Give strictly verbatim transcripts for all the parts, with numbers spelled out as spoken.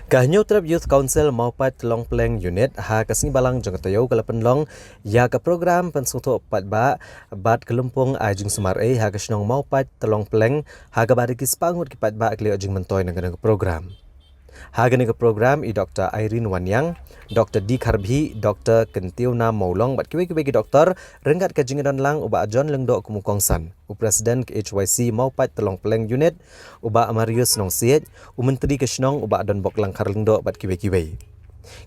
Ka Hynñiewtrep Youth Council Mawpait Tlong Pleng Unit ha ka sngi Balang jong ka taïew ka la pynlong ïa ka program pynsngewthuh paidbah bad ka lympung ai jingsumar ei ha ka shnong Mawpait Tlong Pleng, ha kaba da ki spah ngut ki paidbah ki la ïoh jingmyntoi na kane ka program. Ha kane ka program i Doktor Irene Wanniang, Doktor D Kharbhih, Doktor Kyntiewna Mawlong bad kiwei kiwei ki doktor, ryngkat ka jingdon lang u Bah John Lyngdoh kum u kongsan, u President ka H Y C Mawpait Tlong Pleng Unit, u Bah Marius Nongsiej, u Myntri ka shnong u Bah Donbok Langkhar Lyngdoh bad kiwei kiwei.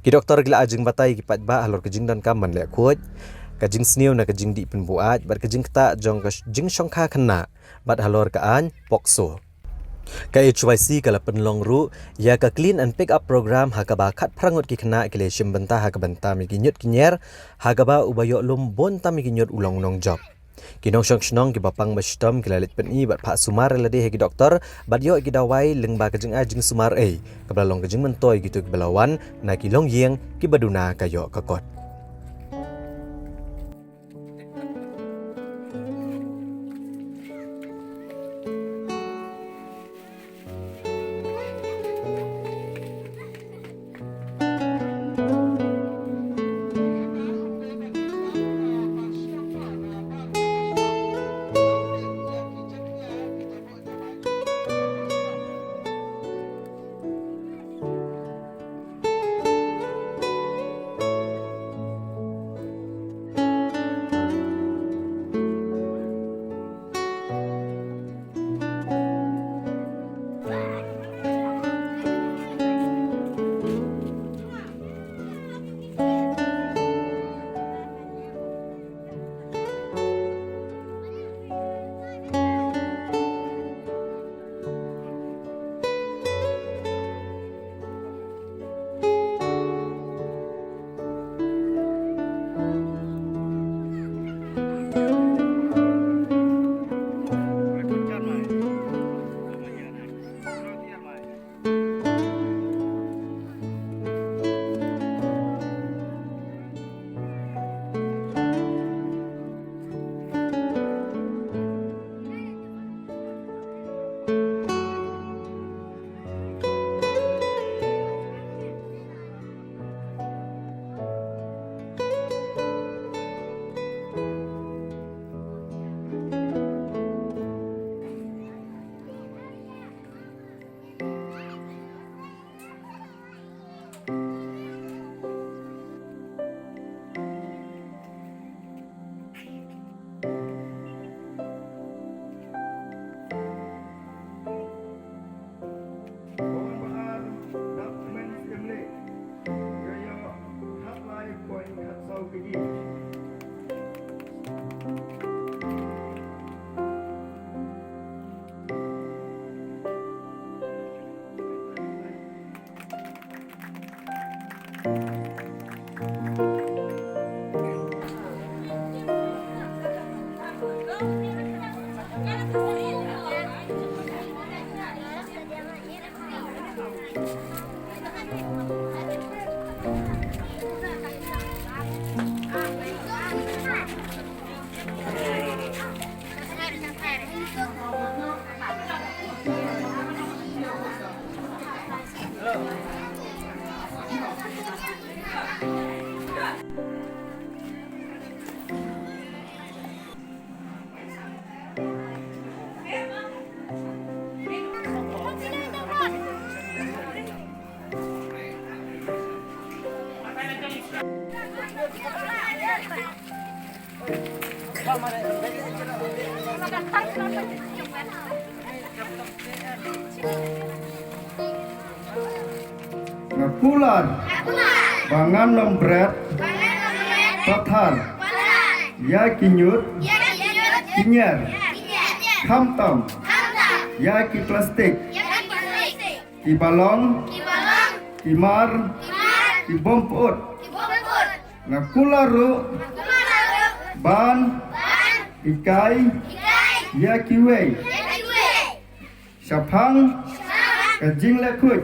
Ki doktor ki la ai jingbatai ïa ki paidbah halor ka jingdonkam ban leh khuid, ka jingsniew na ka jingdih pynbuaid bad ka jingktah jong ka sh-, jingshongkha khynnah, bad halor ka aiñ POCSO. Ka H Y C ka la pynlong ruh ïa ka Clean and Pick Up Program ha kaba khatphra ngut ki khynnah ki la shim bynta ha ka bynta ïa ki ñiut ki ñier, ha kaba uba ïoh lum bun tam ïa ki ñiut u long nongjop. Ki nongshong shnong kiba pang ba shitom ki la leit pyni bad phah sumar ïa lade ha ki doktor bad ïoh ïa ki dawai lyngba ka jingai jingsumar ei, kaba la long ka jingmyntoi ïa kito kiba la wan na ki longïing kiba duna ka ïoh ka kot. Nga kular ba ngan long bret pathar ïa ki ñiut ki ñier, khamtam ïa ki plastik. Ki ba long, ki mar, ki bym pyut. Nga kular ruh ban hikai ïa kiwei shaphang ka jingleh khuid.